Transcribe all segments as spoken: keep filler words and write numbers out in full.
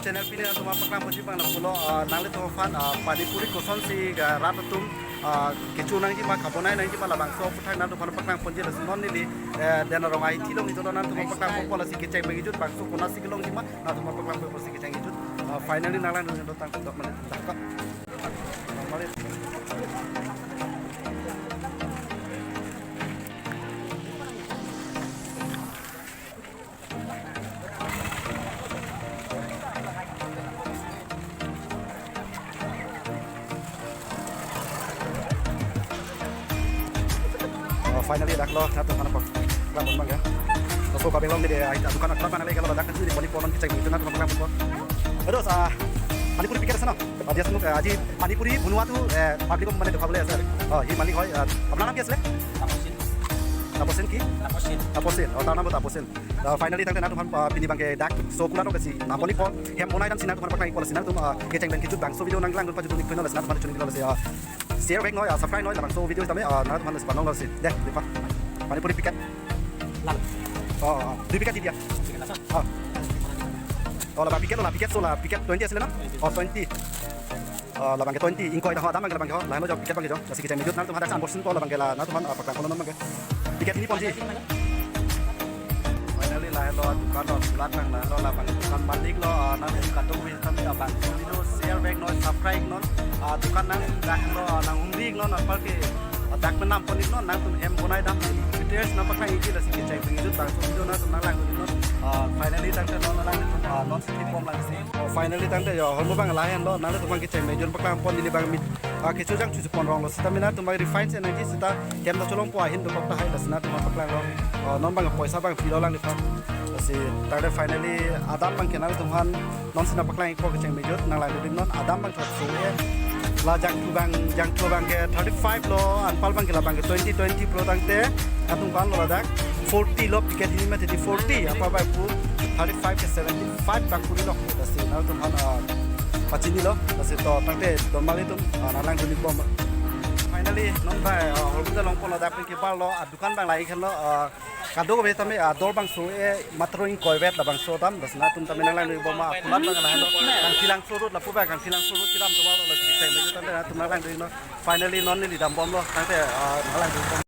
Channel pini nangtum aphan paklang ponji abang lapulo, ah, nanglitum aphan, ah, pani puri kosonsi, ah, rat atum, ah, kecho nangji ma, kabonai nangji ma, labangso aphuthak nangtum aphan paklang ponji. Lasi non neli, eh, Den Arong ahithi along itum nangtum aphan paklang ponpo, lasi kecheng pengjut bangso konatsi kelongji ma nangtum aphan paklang ponpo, lasi kecheng pengjut. Ah, finally nanglang dun tang dok mane tangkap. Oh, finally dak lo, nangtum aphan paklang pon abang ya. Laso kabelong de, ai, dukan akla mana lagi kalau dak kan di pani pon kecheng pengjut nangtum aphan paklang ponpo. Aduh, sa, pani puri packet ase na? Ah, dia semua, ah, aji pani puri bunua tu, eh, public ko mane dekha bole ase. Oh, hi malik hoi, ah, apnar naam ki asile? Taposin. Taposin ki? Taposin. Taposin. Oh, apnar naam Taposin. Ah, finally tangte nangtum aphan, ah, pini abangke dak so kula to kasi napoli pon hem bonai damsi nangtum aphan paklang ponpo, lasi nangtum, ah, kecheng pengjut bangso video nanglang dun pajut nik peno, lasi nangtum aphan chuni lo lasi, ah, share back noi, ah, subscribe noi, labangso video tame, ah, nangtum aphan lasi panong lo lasi. Deh, di pa. Pani puri packet. Lalo. Oh, oh, oh. Dui packet di dia. Packet lason. Oh. Oh, la packet lo, la packet so, la packet twenty asile na? Oh, twenty. Ah, labangke twenty, ingkoi dah ho, adam abangke labangke ho, lahenlo jo, packet abangke jo, lasi kecheng pengjut nangtum hadak unboxing ko labangke la, nangtum aphan, ah, paklang ko non abangke. Packet hini ponji. Finally lahenlo, dukan lo, sulat nang lahenlo, labang dukan malik lo, ah, nang kadokave tame, ah, bang, video share back non, subscribe non, ah, dukan nang lahenlo, ah, nang humri non, apar ke, ah, dak menam pon non, nangtum hem bonai dam, details nangpaklang iji lasi kecheng pengjut bangso video nangtum nanglang dun non, ah, finally tangte non nanglang, ah, non skip bom lang si. Oh, finally tangte jo, ahormu abang lahenlo, nangtum aphan kecheng pengjut paklang pon neli abang mit, ah, kecho jangthu si pon rong lo, seta mina nangtum abang refine si nangji seta hem ta cholongpo ahin dokok tahai, lasi nangtum aphan paklang lo. Oh, non abang poisa abang pilo lang di pa. Lasi tangte finally adam abangke nangtum aphan non si nangpaklang ikpo kecheng pengjut nanglang dun non, adam abang thot so ye. La jangthu abang, jangthu abangke thirty-five lo, anpal abangke labangke twenty, twenty pulo tangte, nangtum aphan lo ladak forty lo, packet hini mati di forty, apa abang pu thirty-five ke seventy-five bak puri lo, lasi nangtum aphan, ah, pachini lo, lasi to tangte don mali atum, ah, nanglang dun ikbom. Finally, non abang, ah, ahormu ta long pon lo, dak pen kebar lo, ah, dukan abang lahai khan lo, ah, kadokave tame, ah, dor bangso e matro ingkoi vet labangso dam, lasi nangtum tame nanglang dun ikbom, ah, kulat abang lahenlo, Kangthilangso road lapu abang, Kangthilangso road kedam atum lo, lasi kecheng pengjut tangte nangtum nanglang dun non. Finally non neli dam bom lo, tangte, ah, nanglang dun bom.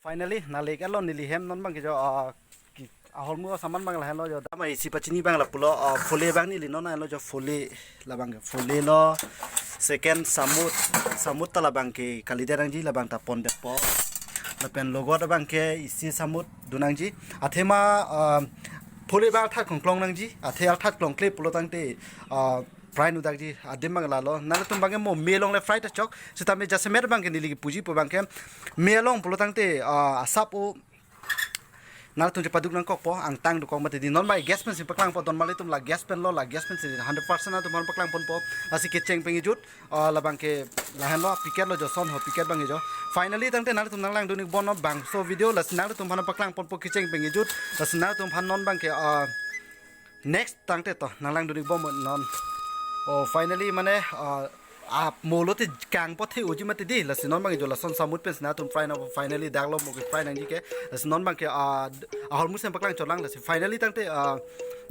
Finally, nanglang iklo neli hem non abangke jo, ah, ki, ahormu saman abang lahenlo jo. Dam isi pachini abang lapulo, ah, phole abang neli non lahenlo jo, phole labangke phole lo. Second samut, samut ta labangke kalidet nangji, labang ta pondetpo. Lapen logot abangke isi samut dun nangji. Athema, ah, phole abang arthat klongklong nangji. Athe arthat klongkle pulo tangte, ah, fry nudakji adim abang lalo. Nangtum abangke mo me along le fry ta chok. Seta me jasemet abangke neli kipuji pu abangke me along pulo tangte, ah, asap o nangtum chepaduk nangkokpo, angtang dokok mati di. Non abang gas pensi paklangpo, don mali atum la gas pen lo, la gas pensi hundred percent nangtum aphan paklang ponpo. Lasi kecheng pengjut, ah, labangke lahenlo, packet lo jo, son ho packet abangke jo. Finally tangte nangtum nanglang dun ikbom non bangso video, lasi nangtum aphan paklang ponpo kecheng pengjut, lasi nangtum aphan non abangke, ah, next tangte to nanglang dun ikbom non. Oh, finally mane, ah, ah, mo lote kangpo the uji mati di, lasi non abangke jo lason samut pensi nangtum fry nangpo, finally dak lo mo ke fry nangji ke, lasi non abangke, ah, ahormu si nangpaklang chotlang, lasi finally tangte, ah,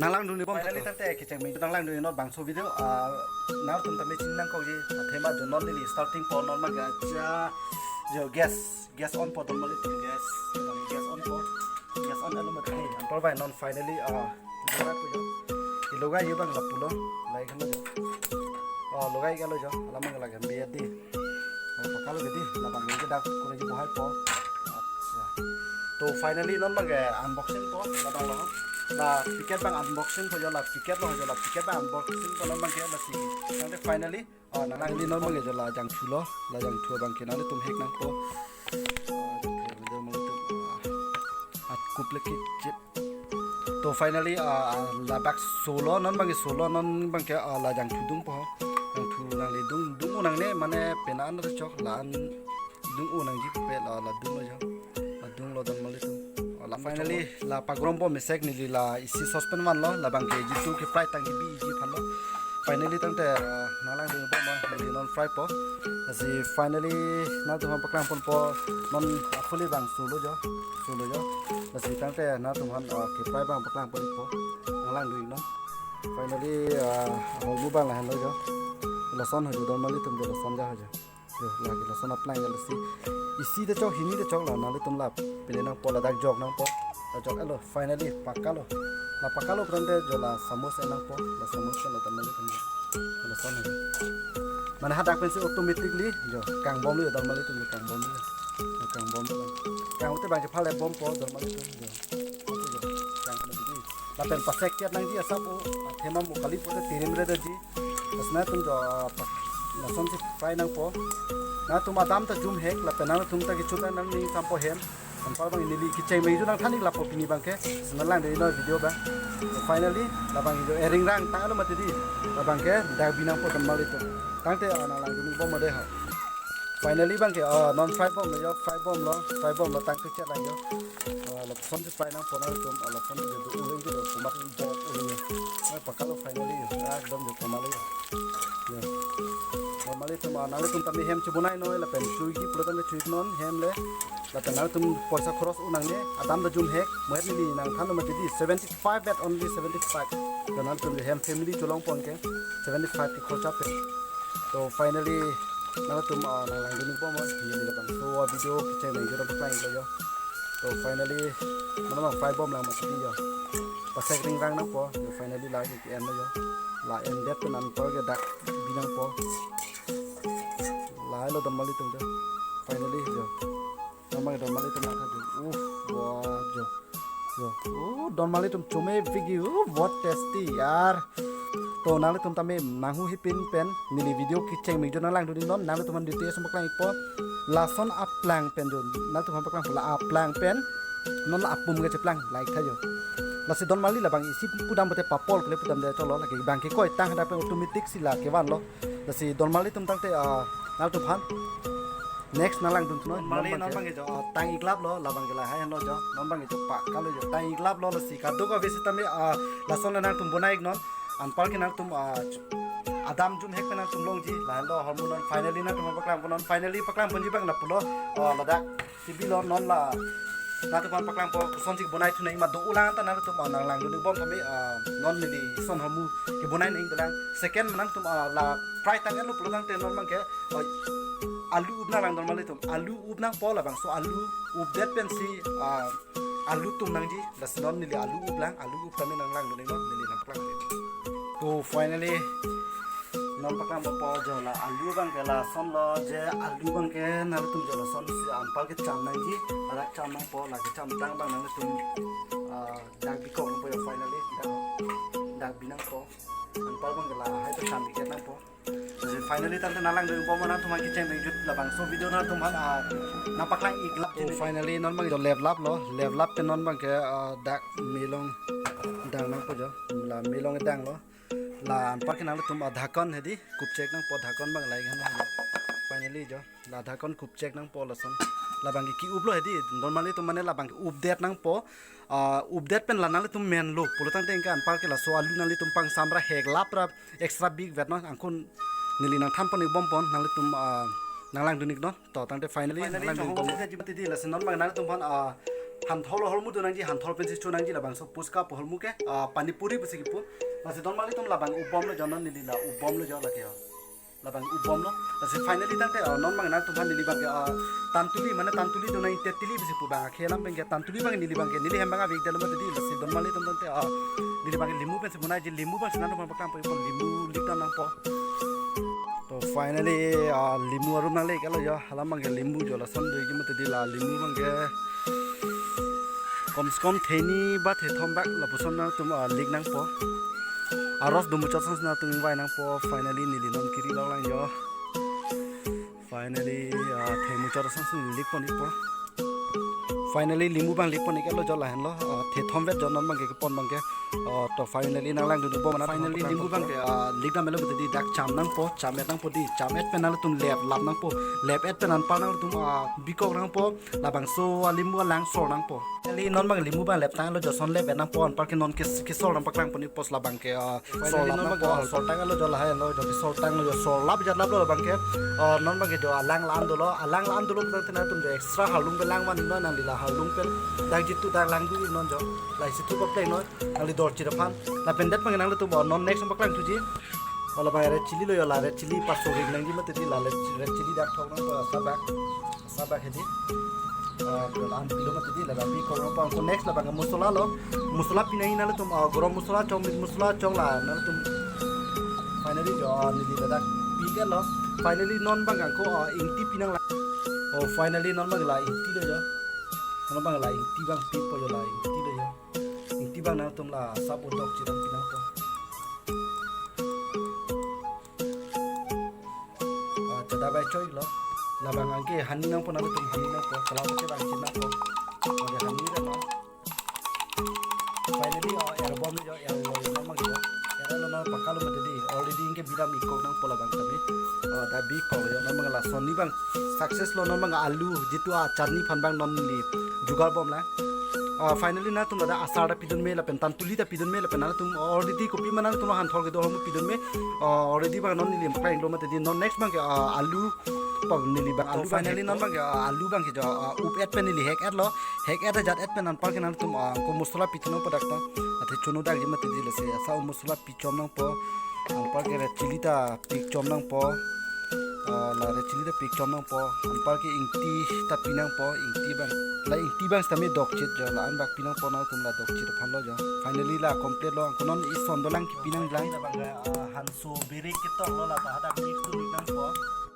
nanglang dun ikbom. Finally tangte kecheng pengjut nanglang dun non bangso video, ah, nangtum tame chini nangkokji, athema jo non neli starting po non abangke acha jo gas, gas on po don mali atum, gas, gas on po. Gas on alo mati. Anpar abang non finally, ah, logai pu jo. Ilogai abang lapulo, lahai khan lo jo. Oh, logai iklo jo. Alam abang lake biar di. Oh, pakalo di. Labang ini dak kuri bohai po. Acha. To finally non abangke unboxing po, labang lo. La packet abang unboxing po jo, la packet lo jo, la packet abang unboxing po non abangke lasi. Tangte finally, ah, nanglang dun non abangke jo la jangthu lo, la jangthu abangke nangtum hek nangpo. Ah, jangthu abang jo mangtum, ah, akup lagi chip. So finally, ah, ah, labak solo, non bang solo, non bang ke, ah, la jangthu dungpo. Jangthu nangle dung, dung-o nangne, mane pena an chok la-an dung-o nangji pe la, la dunglo jo. La dunglo donmalitum. La finally, la pagrompo mesek neli la isi saucepan vanlo, labang ke jitu ke fry tang ke biji aphanlo. Finally tangte, ah, nanglang dunbom ma, neli non frypo. Lasi finally nangtumphan paklangponpo, non a-fully bang solo jo, solo jo. Lasi tangte nangtumphan, ah, ke fry bang paklangponpo. Nanglang dun non. Finally, ah, holmu bang lahenlo jo. Lason ho jo, donmalitum jo, lason ja ho jo. Jo, lake lason aplang jo lasi. Isi ta chok, hini ta chok la, nanglitum la pine nangpo, ladak jok nangpo. La jok-etlo, finally pakalo. La pakalo putangte jo la samus en nangpo, la samus en la donmalitum jo. Lason ho. Mane hadak pensi automatically jo kangbomlo jo, donmalitum jo, kangbomlo jo. Jo kangbomlo. Kang-ute bang ke phale bompo, donmalitum jo. Ante jo, kang-ute di. Lapen pasek kiat nangji asap o, athema mo kali pote tirim re daji. Lasi nangtum jo, ah, pak-, lasonsi fry nangpo. Nangtum adam ta jum hek, lapen nangtum ta kichu ta nangning sampo hem. Anpar bang neli kecheng bang ijo nangthan-ik lapo pini bang ke. Lasi nanglang dunnon video bang. Finally, labang ijo ering rang tanglo mati di. Labang ke dak bi nangpo donmalitum. Tangte, ah, nanglang dunbom ma dei ha. Finally bang ke, ah, non fry bomlo jo, fry bomlo, fry bomlo tangte chet lang jo. Ah, lasonsi fry nangpo nangtum, ah, lasonsi jo do ulo jo, komat bo ulo jo. Ah, pakalo finally jo, ah, ekdom jo komat lo jo. Jo. Normally tum, ah, nanglitum tame hem chebonai noi lapen chuiji pulotangte chuinon hem le. Lapen nangtum poisa khoros un nangne, adam ta jum hek, mo het neli nangthanlo mati di, seventy-five baht, only seventy-five. Jo nangtum hem family cholongpon ke, seventy-five ke khorcha pen. To finally, nangtum, ah, nanglang dunbom ma, neli labangso a-video kecheng nang jo paklang-iklo jo. To finally, mane ma fry bomlang mati jo. Pasek ring rang nangpo, jo finally la ke en lo jo. La endet pen anpar ke dak bi nangpo. Lahelo donmalitum jo. Finally jo. Donmali, donmalitum nangtha jo. Uh, wah jo. Jo. Uh, donmalitum chome pigi. Uh, what tasty yaar. To nanglitum tame nanghu hipin pen neli video kecheng me jo nanglang dunnon, nanglitum an details paklang-ikpo. Lason aplang pen jo, nangtumphan paklangpo la aplang pen non la apum kecheplang, like tha jo. Lasi donmali labang isi pudam pote papol kele pudam de cholo, lake bang ke koi tang hadak pen automatic si la kevanlo. Lasi donmalitum tangte, ah, nangtumphan next nanglang dunnon. Normally non bang ke jo, ah, tang-iklaplo, labang ke lahai henlo jo. Non bang ke jo pakalo jo, tang-iklaplo, lasi kadokave sitame, ah, lason la nangtum bonai-iknon. Anpar ke nangtum, ah, adam jum hek pen nangtum longji, lahenlo ahormu non. Finally nangtum paklangpo non, finally paklangponji bang na pulo, ah, ladak. T V lo non la. Nangtumphan paklangpo, kosonsi bonai thu nangji ma do-olang ta nangtum, ah, nanglang dunbom tame, ah, non neli ison ahormu kebonai nangji dolang. Second nangtum, ah, la fry tang-etlo pulotangte non bang ke, ah, alu up nanglang donmalitum. Alu up nangpo labangso alu updet pensi, ah, alu tum nangji. Lasi non neli alu uplang, alu up tame nanglang dunnon, neli nangpaklang. To finally, non paklangpo jo la alu bang ke lasonlo je, alu bang ke nangtum jo lasonsi anpar ke cham nangji, ladak cham nangpo, lake cham tang bang nangtum, ah, dak bikok nangpo jo finally, dak, dak bi nangpo, anpar bang ke lahai ta cham biket nangpo. Lasi finally tangte nanglang dunbom ma nangtumphan kecheng me jut labangso video nangtumphan, ah, nangpaklang-iklap. Oh, finally non bang jo leplaplo, leplap pen non bang ke, ah, dak melong dang nangpo jo, la melong danglo. La anpar ke nangtum, ah, dhakon hedi, kupchek nangpo, dhakon bang lai kan. Finally jo, la dhakon kupchek nangpo lason. Labang ke ki-uplo hedi, normally tum mane labang ke updet nangpo. Ah, updet pen la nanglitum menlo pulotangte ingke anpar ke laso alu nanglitum pangsamra heklapra extra big vet non, angkun neli nangthanpon-ikbompon, nanglitum, ah, nanglang dun-iknon. To tangte finally, finally nanglang chonghong dunbom. Sitha ji mati di, lasi non bang nangtumphan, ah, hanthol ahormu do nangji, hanthol pensi cho nangji, labangso puchka pu ahormu ke, ah, pani puri pusi kipu. Lasi donmalitum labang upbomlo jo, non neli la upbomlo jo lake ho. Labang upbomlo. Lasi finally tangte, ah, non bang nangtumphan neli bang ke, ah, tantuli, mane tantuli do nang, tetili pusi pu bang, akhei alam bang ke tantuli bang neli bang ke, neli hem bang avek dalo mati di, lasi donmalitum tangte, ah, neli bang ke limu pensi bonai ji, limu bang si nangtumphan paklangpo, limu lik dam nangpo. To finally, ah, limu arum nangle-iklo jo, hala bang ke limu jo lason do-ikji mati di, la limu bang ke kom se kom theni ba thethom bak lapuson nangtum, ah, lik nangpo. Aros do muchot ason nangtum ingvai nangpo, finally neli non kiri longlang jo. Finally, ah, themu chot ason si likpon-ikpo. Finally, limbu abang likpon ik-etlo jo lahenlo. Ah, thethom vet jo non abangke kepon abangke. Ah, to finally nang langdun bom mana finally limbu abangke, ah, likdam-etlo mati di dak cham nangpo, cham-et nangpo di, cham-et pen nangtum lep lap nangpo, lep-et pen anpar nangtum, ah, bikok nangpo, labangso alimbu alang sol nangpo. Finally non abang limbu abang lep tanglo jo, lason lep-et nangpo, anparke non kes-, kesol nangpaklang pon ik pos labangke, ah, Finally, sol lap non abangke, nangpo, ah, sol tanglo jo lahenlo jo, kesol tanglo jo, sol lap jat laplo labangke. Ah, non abangke jo alang la-an dolo, alang la-an dolo tangte nangtum jo extra harlung pen lang van non nangli la harlung pen. Dak jitu dak langdun non jo. La isi tu papleng non, nangli dorchit aphan. Lapen det abangke nanglitum, ah, non next nangpaklangthuji. Oh, labang red chilli lo jo, la red chilli paso ring nangji mati di, la red, red chilli dak thok nangpo, ah, sabak. Sabak hedi. Ah, la-an pilo mati di, labang bikok nangpo. Anke next labang ke mosola lo. Mosola pi nangji nanglitum, ah, gorom mosola chong, meat mosola chong la nanglitum. Finally jo, ah, neli ladak pi-etlo. Finally non abang anke, ah, ingti pi nang la. Oh, finally non abang la ingti lo jo. Non abang la ingti abang pipo jo, la ingti lo jo. Ingti abang nangtum la sap udok chiram pi nangpo. Ah, chada bai choi lo. Labang anke honey nangpo, nangtum honey nangpo. Kalau pakai bang chin nangpo. Ada honey dah no. Finally, ah, er bom jo, er lo jo, non abang jo. Er lo non pakalo mati di. Already anke biram ikok nangpo labang tame. Ah, dak bikok jo, non abang lason ni abang success lo, non abang alu jitu, ah, chutney aphan abang non neli jugar bomlang. Ah, finally nangtum ladak achar ta pidun me lapen tantuli ta pidun me lapen nangtum already kopi ma nangtum hanthor kedo ahormu pidun me. Ah, already abang non neli paklang-iklo mati di, non next abangke, ah, alu abang neli abang alu abang finally hek non abangke, ah, alu abangke jo, ah, up-et pen neli hek-etlo. Hek-et ajat-et pen anparke nangtum, ah, anke mosola pi thu nangpo dak to. Athe chono dakji mati di, lasi asa mosola pi chom nangpo. Anparke red chilli ta pi chom nangpo. Ah, la red chilli ta pi chom nangpo. Anparke ingti ta pi nangpo. Ingti abang. La ingti abang sitame dokchit jo. La-an bak pi nangpo, nangtum la dokchit aphan lo jo. Finally la complete lo. Anke non ison dolang kipi nanglang. Labang, ah, hanso birik ketok lo, la ta hadak mix tu mix nangpo.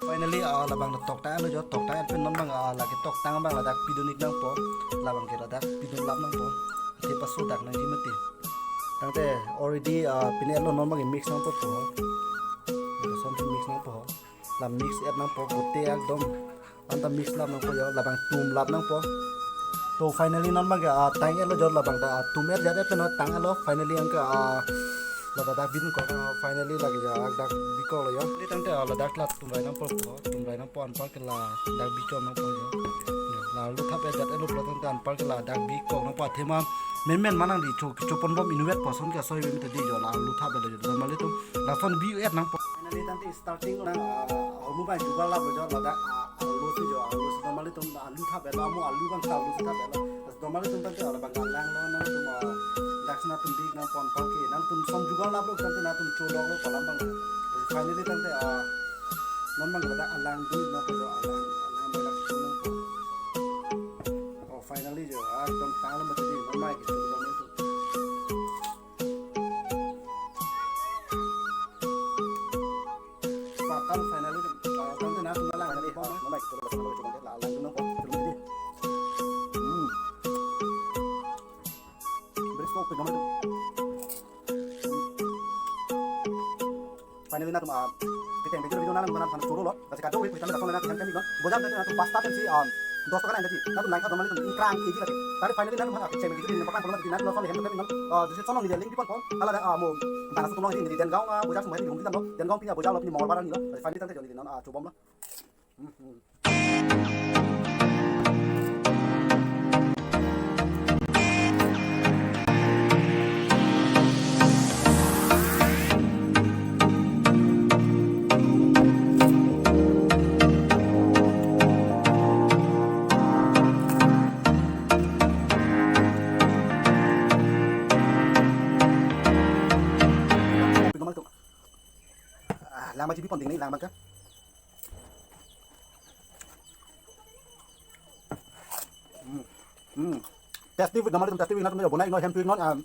Finally, ah, labang la toktang lo jo. Toktang pen non abang, ah, la ketoktang abang ladak pidun-ik nangpo. Labangke ladak pidun lap nangpo. Athe paso dak nangji mati. Tangte already, ah, pine lo, non abang mix nangpo po. Lason mix nangpo. La mix-et nangpo, gote ekdom anta mix lap nangpo jo, labang tum lap nangpo. To finally non abangke, ah, tang-etlo jo, labang ta, ah, tum-et ajat-et pen non tang-etlo. Finally anke, ah, ladak dak bikok, ah, finally lake jo, ah, dak bikok lo jo. Di tangte, ah, ladak la tum rai nangpo po, tum rai nangpo anparke ladak bi chom nangpo jo. La alu thap-et ajat-etlo pulo tangte anparke ladak bikok nangpo, athema menmen ma nangli cho, chopon bom inutvet puson ke asoi ave mati di jo, la alu thap-etlo jo. Normally nangtum lason bi-et nangpo. Finally tangte starting nang, ah, ahormu abang jugar laplo jo, ladak, ah, alu si jo, alu si normally nangtum alu thap-etlo, mo alu abang ta alu si thap-etlo. Normally nangtum tangte, ah, labang langlo nangtum, ah, dak si nangtum bi nangpo anparke, nangtum lason jugar laplo tangte nangtum choloklo pu alam abang. Finally tangte, ah, non abang ladak alang dun nangpo jo, alang, alang abang dak dun nangpo. Oh, finally jo, ah, ekdom tanglo mati di, non abang ke dun nangpo. Pakal finally, ah, tangte nangtum la lang, finally, ah, non abang ke dun nangpo, dun nangpo. Hmm. Very soft, no? Finally nangtum, ah, kecheng video video nang nang nang choro lo. Lasi kado wik wik nang nang nang nang. Bojam nangtum basta pensi, ah, dos taka nang nang. Nangtum nang ka normally nangtum ingkrang egi lagi. Tadi finally nangtum, ah, kecheng video nang pakai kalau nangtum nangtum langsung hand to hand nang. Ah, jisi sono ni link di pon pon. Ala ada, ah, mo, bang satu nong ini di Dengaon, ah, bojam semua ini di Hungki lo. Dengaon punya bojam lo, ini Mongolbar ni lo. Lasi finally tangte jodi nang, ah, coba lo. Ah, lang ma G B pon ding ni, lang ma ka. Hmm. Hmm. Tasty with normally nangtum tasty with nangtum bonai non hem tu non, um,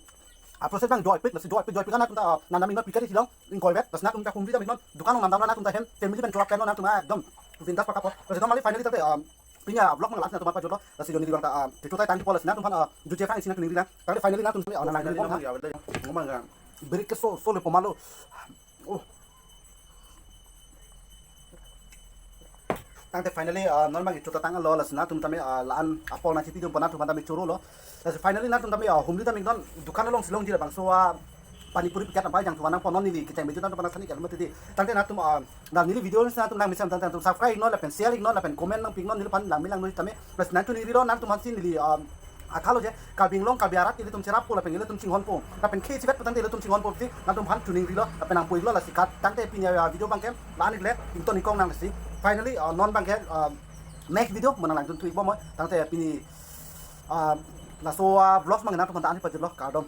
a process abang joy pit, lasi joy pit, joy pit nangtum ta, ah, nang nami non pikari silong, ingkoi vet, lasi nangtum ta hungry ta non, dukan nang dam nangtum ta hem, family pen chulap pen nangtum, ah, ekdom bindas pakapon. Lasi normally finally tangte, um, pini a vlog abang last nangtum apa jolo, lasi jodi abang ta, um, chuchu tai tang kipo lasi nangtum aphan, ah, juche kang isi nangtum nang bilang. Tangte finally nangtum, ah, nang nang nang nang nang nang nang Birik ke so, so le pomalo. Oh. Tangte finally, ah, non bang ichuta tanglo, lasi nangtum tame, ah, la-an apor nangchipidun pon nangtum tame choro lo. Lasi finally nangtum tame, ah, humli tame non dukan alongsi longji labangso, ah, pani puri pikat abai jangthu anang pon non neli kecheng bejut nangtum aphan thani kalma titi. Tangte nangtum, ah, neli video nangtum nang misam tangte nangtum subscribe non lapen share non lapen comment nangpi non neliphan langme langno tame. Lasi nangtum neli lo nangtum aphansi neli, ah, athalo je, Karbi Anglong, Karbi arat ilitum cherappo lapen ilitum chinghonpo. Lapen khei chibat patang ilitum chinghonpo si nangtum aphan chuning rilo lapen nangpui lo lasi kat. Tangte pini a video bangke la-an ikle ington ingkong nang lasi. Finally, ah, non bangke, ah, next video mo nanglangdun thu-ik bomnoi. Tangte pini, ah, laso, ah, vlogs bangke nangtum aphan ta-an pajirlo, kardom.